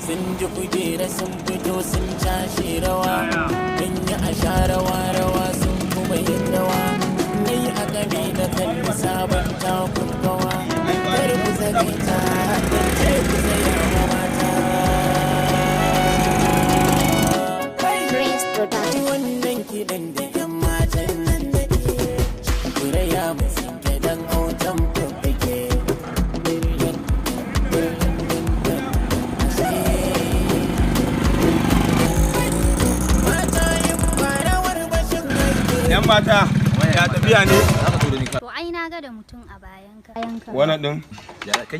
Sun ji kujera sun fito sun cashe rawa. Mun yi a sha rawa rawa sun kuma yin rawa. Nai a gami na kalli sabon takun gawa. Kar ku tsagaita, ban ce ku tsaya wa mata. Prince Ai Production. wannan kiɗan da 'yan matan nan nake. Kuraya mu sinke dan autan fuffuke. Dun, dun, dun, dun, ashe. Mata yin ba rawar bashin aiki. Yan mata, ya tafiya ne? To ai na ga da mutum a bayan ka. Wannan din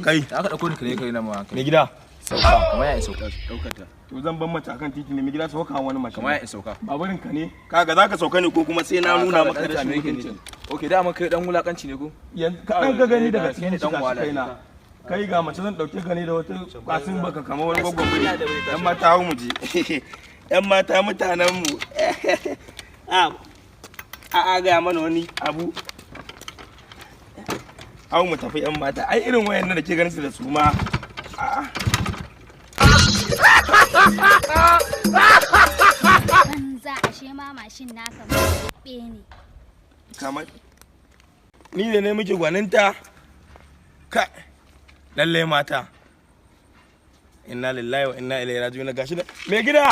Kai. Aka dauko ni kare kare na ma. Mai gida, sauka. Kamar ya sauka. Daukar ta. To zan ban mace akan titi ne? Mai gida, sauka wani mashin. Kamar ya sauka. Babarin ka ne? Kaga zaka sauka ne ko kuma sai na nuna maka rashin mutuncin? Okay, dama kai dan wulakanci ne ko? Yanzu ka dan ka gani daga cikin dan cika wahala. Kai na. Kai ga mace zan dauke ka ne da wata kasin baka kamar wani gwaggon biri. Yan mata, hau mu je. Yan mata, mutanen mu. A a ga mana wani abu. Hau mu tafi, yan mata. Ai irin wayannan da ke ganin su da su ma. A'a. Banza, ashe ma mashin naka ma ne. Kamar ni da ne muke gwaninta ka. Lalle mata, inna lillahi wa inna ilaihi raji'un. Gashi da mai gida.